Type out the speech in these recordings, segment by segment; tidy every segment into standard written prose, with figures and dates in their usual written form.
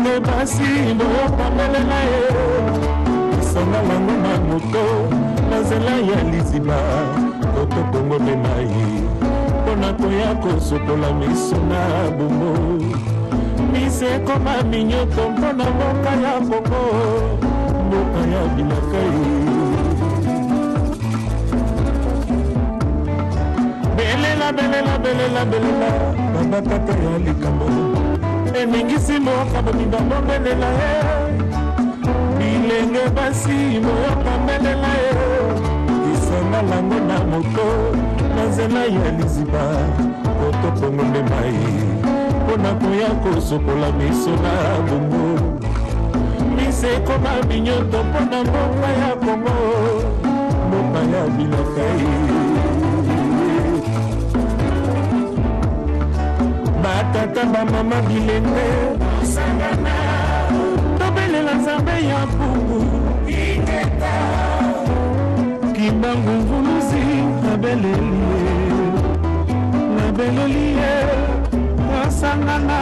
Bilenge basi boyoka mbelela ye, lisanga lango na moto na nzela ya liziba, koto Kongo mpe mai mpo na koya kosokola miso na bongo. Miso ekoma minyoto mpo na mboka ya Kongo, mboka ya bilaka ye. Belela, belela, belela, belela, baba tata ya likambo eningisi mboka mobimba, bobelela ye. Bilenge basi boyoka mbelela ye, lisanga lango na moto na nzela ya liziba, koto Kongo nde mai mpo na koya kosokola miso na bongo. Miso ekoma minyoto mpo na mboka ya Kongo, mboka ya bilaka ye. Batata, bamama, bilenge, tobelela Nzambe ya mpungu Kimbangu Mvuluzi. Nabeleli ye, nabeleli ye, asangana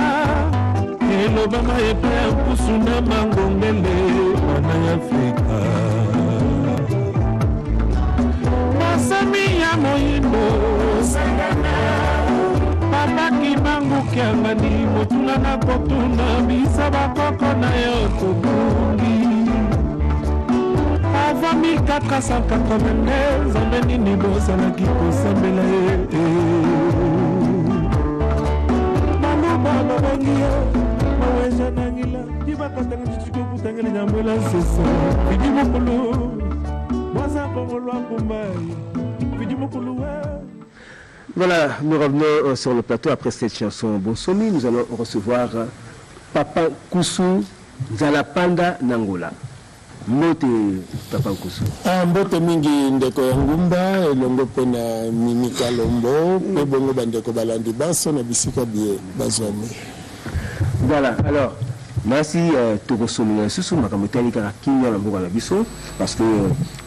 elobama epai ya nkusu na mangongele, bana ya Afrika, masami ya moyindo. Papa Kimbangu Kiangani, motuna na kotuna bisa bakoko na yo tobungi avant 1482, Nzambe nini bozalaki kosambela ye? Baluba babengi yo Maweja Nangila, dibakatanga titikokutangelenya nyambwela nsese Fidi mokulu mwaza kongolwa kumbai Fidi mokulu we. Voilà, nous revenons sur le plateau après cette chanson Bonsomi. Nous allons recevoir Papa Nkusu Nzalapanda Nangola. Mbote, Papa Nkusu. Ah, mbote mingi ndeko ya ngumba elongo mpe na Mimi Kalombo mpe bongo bandeko balandi baso na bisika bie bazwami. Voilà, alors, merci. Tokosolola lisusu makambo etali kaka kimia na mboka na biso, parce que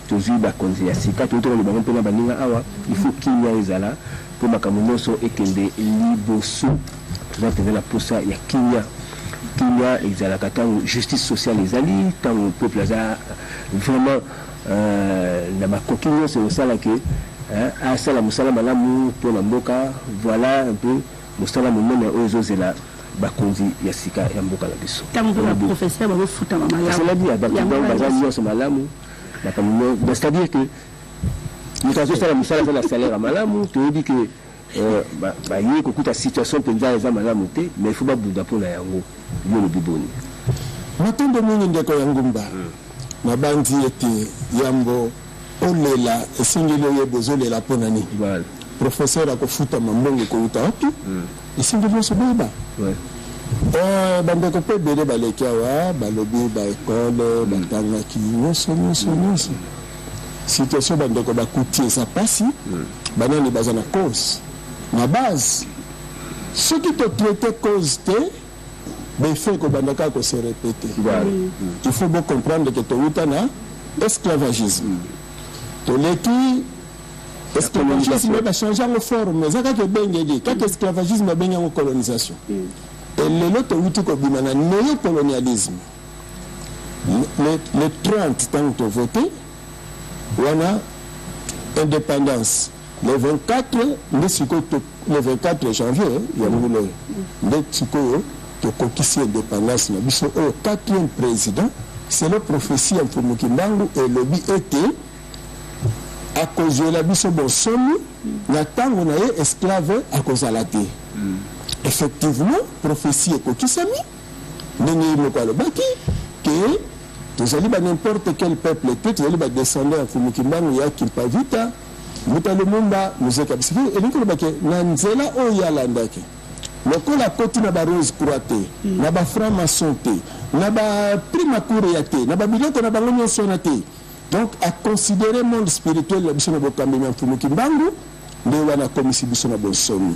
tozwi bakonzi ya sika, toyi tokoloba bango mpe na baninga awa. Il faut kimia ezala mpo makambo nyonso ekende liboso. Toza mpenza na posa ya kimia. Kimia ezalaka ntango justice sociale ezali, ntango peuple aza vraiment na makoki nyonso ekosala ke asala mosala malamu mpona mboka. Voilà un peu mosala monene oyo ezozela bakonzi ya sika ya mboka na biso. Ntango mpe baprofesseur bazofutama malamu. Bato baza nyonso malamu, makambo, c'est-à-dire que moto azosala mosala aza na salaire ya malamu. Toyebi ke baye kokuta situation mpenza eza malamu te, mais il faut babunda mpona yango. Yo olobi boni? Matondo mingi ndeko ya ngumba. Nabandi ete yambo olela, esengeli oyeba ozolela mpo na nini. Professeur akofutama, mbongo ekouta wapi? Esengeli nyonso boyeba. Bandeko mpe ebele baleki awa, balobi baekole batangaki nyonso nyonso nyonso. Situation bandeko bakuti eza mpasi. Banani baza na cause na base? Soki totraite cause te, baeffet ekobanda kaka kose répéter. Il faut bocomprendre ke towuta na esclavagisme, toleki esclavagisme, bachange yango forme, eza kaka ebengeli kaka esclavagisme, babengi yango colonisation. Elelo towuti kobima na néocolonialisme. Le 30, ntango tovote wana indépendance, le 24 nde sikoyo, le 24 janvier ya mbula oyo nde sikoyo tokokisi indépendance na biso. Oyo quatrième président, selon prophétie ya Mfumu Kimbangu, elobi ete akozwela biso bonsomi na ntango na ye, esclave akozala te. Effectivement, prophétie ekokisami ndenge ye moko alobaki ke tozali ba n'importe quel peuple te, tozali badescendant ya Mfumu Kimbangu, ya Kimpavita, Mbuta Lumumba, Muzeka Bisiki. Elingi koloba ke na nzela oyo ye alandaki, lokola akoti na barose croix te, na bafranc maçon te, na baprimakuria te, na babiloko na bango nyonso wana te, donc aconsidere monde spirituel na biso na bokambemi ya Mfumu Kimbangu, nde wana akomisi biso na bonsomi,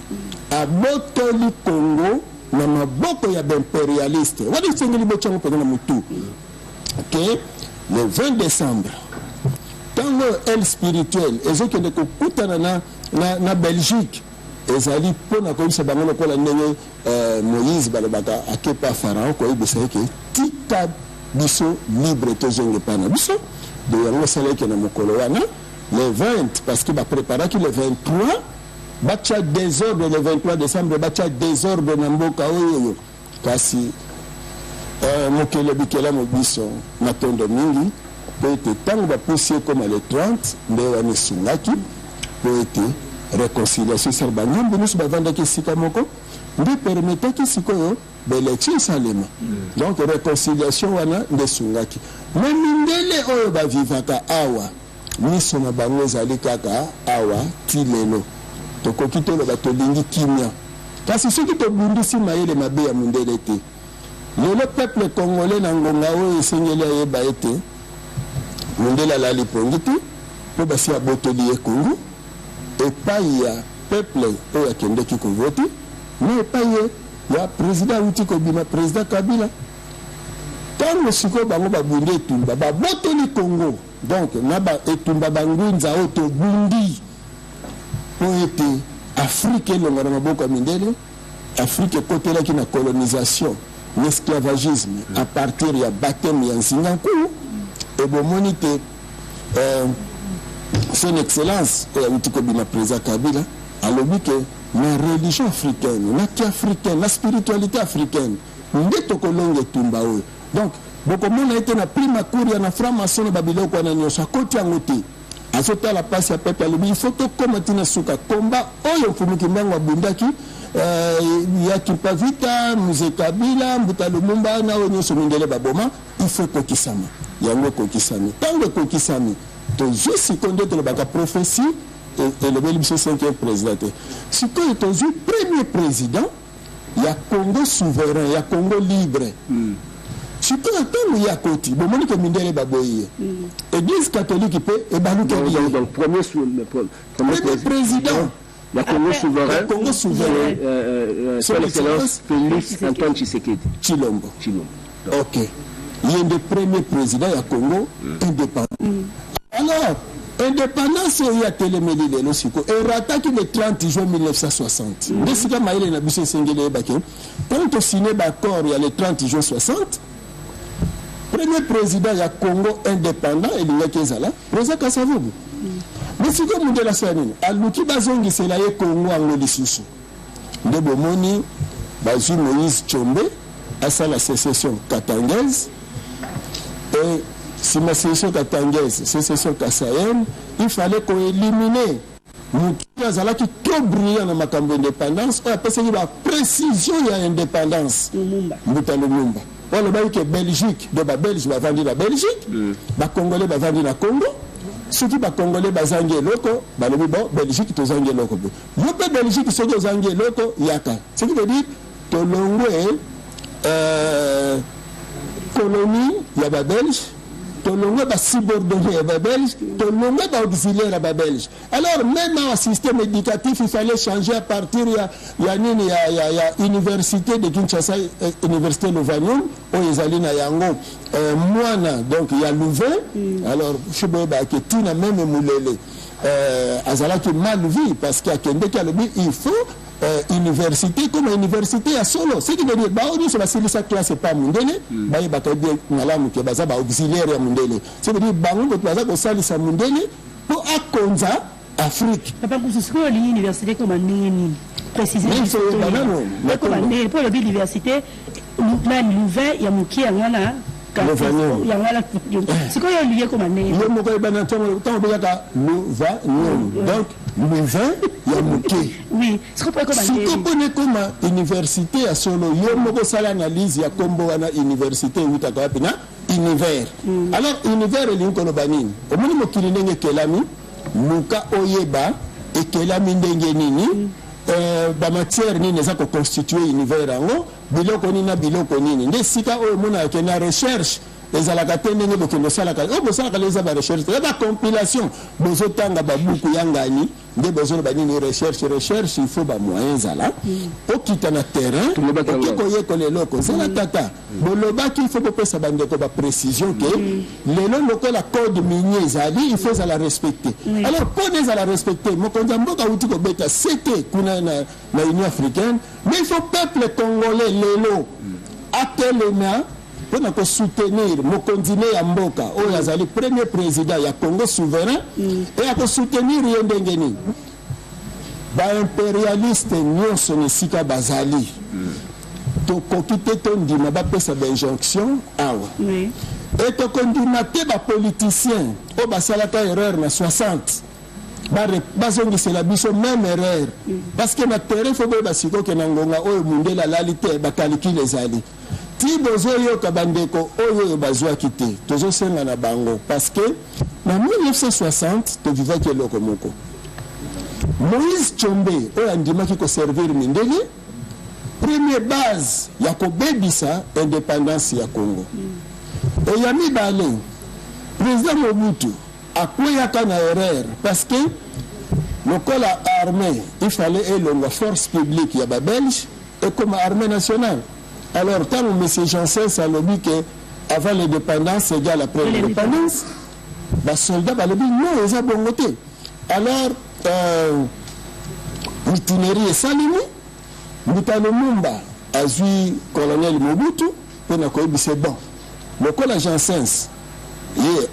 abotoli Congo na maboko ya baimpérialiste. Wana esengeli botyango mpenza na motu ke le 20 décembre, ntango oyo aile spirituelle ezokende kokutana na Belgique. Ezali mpo na koyebisa bango lokola ndenge Moïse balobaka ake pa Pharaon koyebisa ye ke tika biso libre tozonga epai na biso. Donc yango esalaki ke na mokolo wana le 20, parce que ba preparaki le 23 batia desordre, le 23 decembre batia desordre na mboka oyo. Kasi mokeli ya bikelamu biso, matondo mingi mpo ete ntango bapusi ekoma le 30, nde wana esungaki mpo ete reconciliation esala, bangambo nyonso bavandaki esika moko, nde permetaki sikoyo baélection esalema. Donc réconciliation wana nde esungaki. Mais mindele oyo bavivaka awa, miso na bango ezali kaka awa ti lelo. Tokoki toloba tolingi kimia, kasi soki tobundisi mayele mabe ya mondele te. Lelo peuple congolais na ngonga oyo esengeli ayeba ete mondele alali pongi te, mpo basi abotoli ye Congo epai ya peuple oyo akendeki kovote na epai ye ya président awuti kobima, président Kabila. Ntango sikoyo bango babundi etumba, babotoli Congo. Donc na ba etumba bangunza oyo tobundi mpo ete Afrique elonga na maboko ya mindele, Afrique ekotelaki na colonisation, na esclavagisme, à partir ya baptême ya Nzinga Nkulu. Ebomoni te son excellence oyo awuti kobima, président Kabila, alobi ke na religion africaine, na ki-africaine, na spiritualité africaine nde tokolonga etumba oyo. Donc bokomona ete na prima kuria, na franc-maçon, na babiloko wana nyonso akoti yango te. Azotala mpasi ya peuple, alobi il faut tokóma ntina suka komba oyo Mfumu Kimbangu abundaki, ya Kimpa Vita, Mzee Kabila, Mbuta Lumumba na oyo nyonso mindele baboma, il faut ekokisama. Yango ekokisami. Ntango ekokisami, tozwi sikoyo nde tolobaka prophétie elobeli biso cinquième président te. Sikoyo tozwi premier président ya Congo souverain, ya Congo libre. Sikoyo ntango ye akoti, bomoni ke mindele baboyi ye, église catholique mpe ebalukeli ye. Donc premier, premier président ya Congo souverain, ya Congo souverain, son excellence Félix Antoine Tshisekedi Tshilombo. Tshilombo. Ok, ye nde premier président ya Congo indépendant. Alors indépendance oyo atelemeli lelo sikoyo erataki le 30 juin 1960. Nde sika mayele na biso esengeli eyebake, ntango tosine baaccord ya le 30 juin 60, premier président ya Congo indépendant elingaki ezala président Kasavubu. Mais sikoyo mondele asala nini? Aluki bazongisela ye Congo yango lisusu. Nde bomoni bazwi Moïse Tshombe asala sécession katangaise, et nsima sécession katangaise, sécession kasaïenne, il fallait koéliminer motu azalaki trop brillant na makambo indépendance, oyo apesaki baprécision ya indépendance, Mbuta Lumumba, oyo alobaki ke Belgique, do babelge bavandi na Belgique, bacongolais bavandi na Congo. Soki bacongolais bazangi eloko, balobi: bon, Belgique tozangi eloko boye, yo mpe Belgique soki ozangi eloko, yaka. Ce qui veut dire tolongwe colonie ya babelge, tolongwe basubordonné ya babelge, tolongwe baauxiliaire ya babelge. Alors même un système éducatif, il fallait changer à partir ya nini, ya université de Kinshasa, université Lovanium oyo ezali na yango mwana donc ya Louvain. Alors fi boyebaka ntina même Mulele azalaki mal vu, parce que akendeki, alobi il faut université comme université ya solo. Ce qui veut dire bao nyonso basilisa classe epa mundele, bayebaka bien malamu ke baza baauxiliaire ya mundele. Ce veut dire bango bato baza kosalisa mundele mpo akonza Afrique. Papa Nkusu, sikoyo olingi université koma ndenge nini? Préciser. Mais il faut oyeba nano. Ekoma ndenge mpo olobi université nani, Louvain ya mokie, yango wana. Lovanium. Yango wana. Sikoyo olingi ekoma ndenge? Yo moko oyebana, ntango obengaka Lovanium, donc Louvain ya moke. Oui, sikoyo mpo ekoma siko ndenge? Mpona ekoma université ya solo, yo moko osala analyse ya nkombo wana. Université eutaka wapi? Na univers. Alors univers elingi koloba nini? Omoni mokili ndenge ekelami, luka oyeba ekelami ndenge nini, bamatière nini eza koconstitue univers yango, biloko nini na biloko nini. Nde esika oyo omonaka ke na recherche Ezalaka te ndenge bokende osalaka oyo bosalaka lelo eza ba recherche te, eza ba compilation. Bozotanga babuku ya ngani nde bozoloba nini recherche recherche. Il faut ba moyen ezala, okita na terrain, Tolobaki oke yango. Koyekola eloko zela tata. Bolobaki il faut bopesa bandeko baprécision ke lelo lokola code minier ezali, il faut ezala respecté. Alors mpona ezala respecté, mokonzi ya mboka awuti kobeta sete kuna na Union africaine, mais il faut peuple congolais lelo atelema mpona kosoutenir mokonzi ne ya mboka oyo azali premier président ya Congo souverain. E akosoutenir ye ndenge nini? Baimpérialiste nyonso na esika bazali, tokoki te tondima bapesa bainjonction awa. E tokondima te bapoliticien oyo basalaka erreur na 60 bazongisela biso même erreur, parce que na terrain faut boyeba sikoyo ke na ngonga oyo mundele alali te, bacalculs ezali ti bozoyoka bandeko oyo oyo bazwaki te. Tozosenga na bango, parce que na 1960 tovivaki eloko moko. Moïse Tshombe oyo andimaki koservir mindele, premier base ya kobebisa indépendance ya Congo. Eya mibale, président Mobutu akweyaka na erreur, parce que lokola armée, il fallait elongwa force publique ya babelge, ekoma armée nationale. Alors ntango monsieur Janssens alobi ke avant l'indépendance égale après l'indépendance, basoldat balobi non, eza bongo te. Alors mutinerie esalemi. Mbuta Lumumba azwi colonel Mobutu mpo na koyebisa: bon, lokola Janssens ye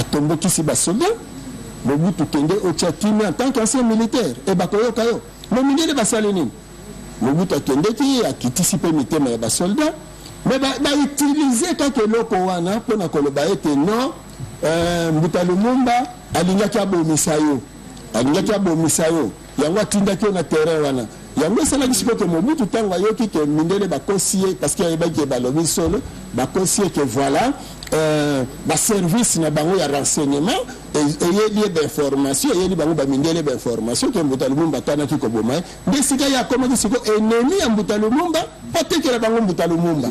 atombokisi basoda, Mobutu, kende otya kimia en tant qu'ancien militaire e bakoyoka yo. Mo mindele basali nini? Mobutu akendeki, akitisi mpe mitema ya basoldat, mais bautilize kaka eloko wana mpona koloba ete non, Mbuta Lumumba alingaki abomisa yo, alingaki abomisa yo, yango atindaki yo na terrain wana. Yango esalaki sikoyo ke Mobutu, ntango ayoki ke mindele bakosi ye, parce que ayebaki ke balobi solo, bakosi ye ke voilà, baservice na bango ya renseignement eyeli ye bainformation, eyeli bango bamindele bainformation ke Mbuta Lumumba atanaki koboma ye. Nde esika ye akomaki sikoyo ennemi ya Mbuta Lumumba mpo atekela bango Mbuta Lumumba.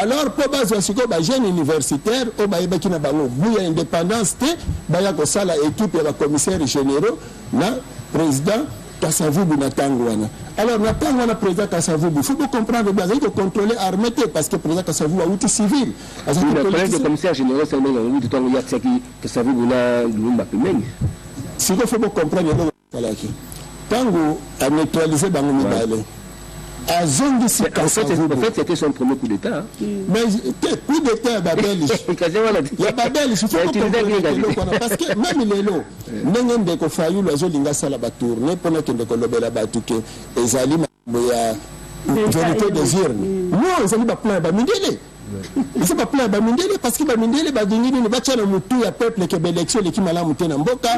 Alors mpo bazwa sikoyo bajeune universitaire oyo bayebaki na bango goût ya indépendance te, baya kosala équipe ya bacommissaire généraux na président Kasavubu na ntango wana. Alors na ntango wana, président Kasavubu, faut bocomprendre bien, azali kocontrôler armée te, parce que président Kasavubu awuti civil. Azali collège de commissaire généraux seulement na wuti ntango ye atiaki Kasavubu na Lumumba pembeni. Sikoyo faut bocomprendre eloko esalaki ntango aneutralize bango mibale, azongisi. En fait, c'était son premier coup d'état. Mais te, coup d'état ya babelge, ya babelge. Faut comprendre eloko wana, parce que même lelo ndenge ndeko Fayulu azolinga asala batournée mpona kende kolobela bato ke ezali makambo ya vérité des urnes, non, ezali baplan ya bamindele, eza baplan ya bamindele, parce que bamindele balingi nini? Batya na motu ya peuple ke baélection eleki malamu te na mboka,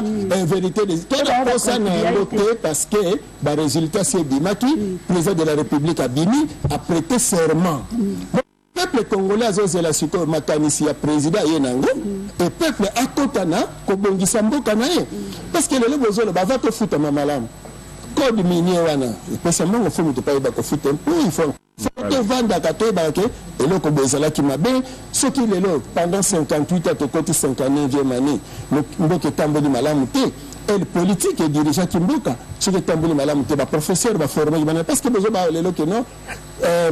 vérité des to na posa na yango te, parce que barésultat si ebimaki, président de la République abimi, aprêter serment. Peuple congolais azozela sikoyo makanisi ya président ye nango e peuple akota na kobongisa mboka na ye, parce que lelo bozoloba ava tofutama malamu, code minier wana epesa mbongo, faut moto mpe ayeba kofuta mpo il faut tovandaka toyebaka ke eloko boye ezalaki mabe. Soki lelo pendant 58 ans, tokoti 59e année, mboka etamboli malamu te, ele politique edirigeaki mboka soki etamboli malamu te, baprofesseur baformaki bana, parce que bozoba lelo ke non,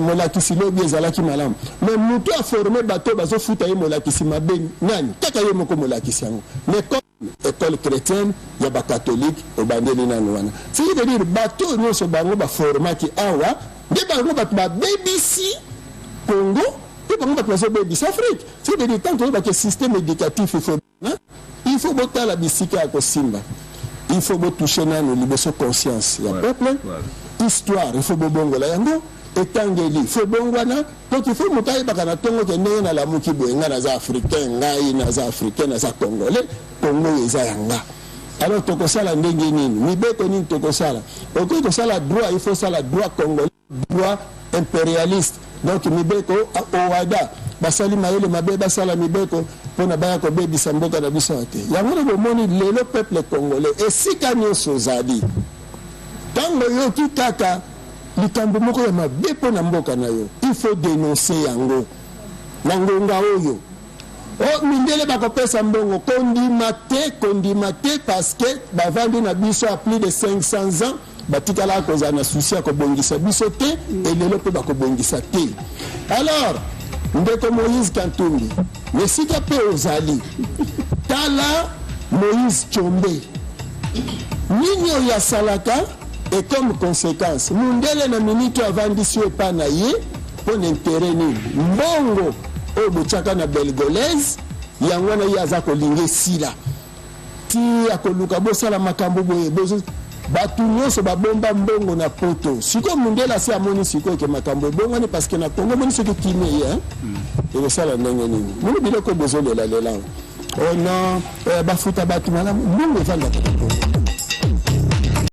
molakisi lobi ezalaki malamu, mais moto aforme bato bazofuta ye molakisi mabe nani? Kaka ye moko molakisi yango. Mais comme école chrétienne ya bacatholique obandeli nano wana, ce qui veut dire bato nyonso bango baformaki awa nde bango bato babebisi Congo mpe bango bato bazobebisa Afrique. Ce qui veut dire, tant toyebaki système éducatif, il faut botala bisika ya kosimba, il faut botouche nano liboso conscience ya peuple. Histoire, il faut bobongola yango, etangeli faut bongwana. Donc il faut moto ayebaka na ntongo ke ndenge nalamuki boye, ngai naza africain, ngai naza africain, naza congolais, Congo oyo eza ya nga. Alors tokosala ndenge nini? Mibeko nini tokosala? Okoki kosala droit, il faut osala droit congolais, droit impérialiste. Donc mibeko owada basali mayele mabe, basala mibeko mpona baya kobebisa mboka na biso te. Yango nde bomoni lelo peuple congolais esika nyonso ozali, ntango oyoki kaka likambo moko ya mabe mpo na mboka na yo, il faut dénoncer yango na ngonga oyo. O mindele bakopesa mbongo, kondima te, kondima te, parce que bavandi na biso ya plus de 500 ans, batikalaka kozala na souci ya kobongisa biso te, elelo mpe bakobongisa te. Alors ndeko Moïse Kantumbi, esika mpe ozali, tala Moïse Tshombe nini oyo asalaka, et comme conséquence mundele na minute oyo avandisi yo epai na ye mpo na intérêt nini? Mbongo oyo botiaka na Belgolaise, yango wana ye aza kolinga esila ti akoluka bosala makambo boye. Bozo bato nyonso babomba mbongo na Poto. Sikoyo mundele asi amoni sikoyo ke makambo ebongwani, parce que na Kongo omoni soki kimi ye ekosala ndenge nini. Moni biloko bozolelalela, oh non, bafuta bato malamu, mbongo evandaka na Kongo.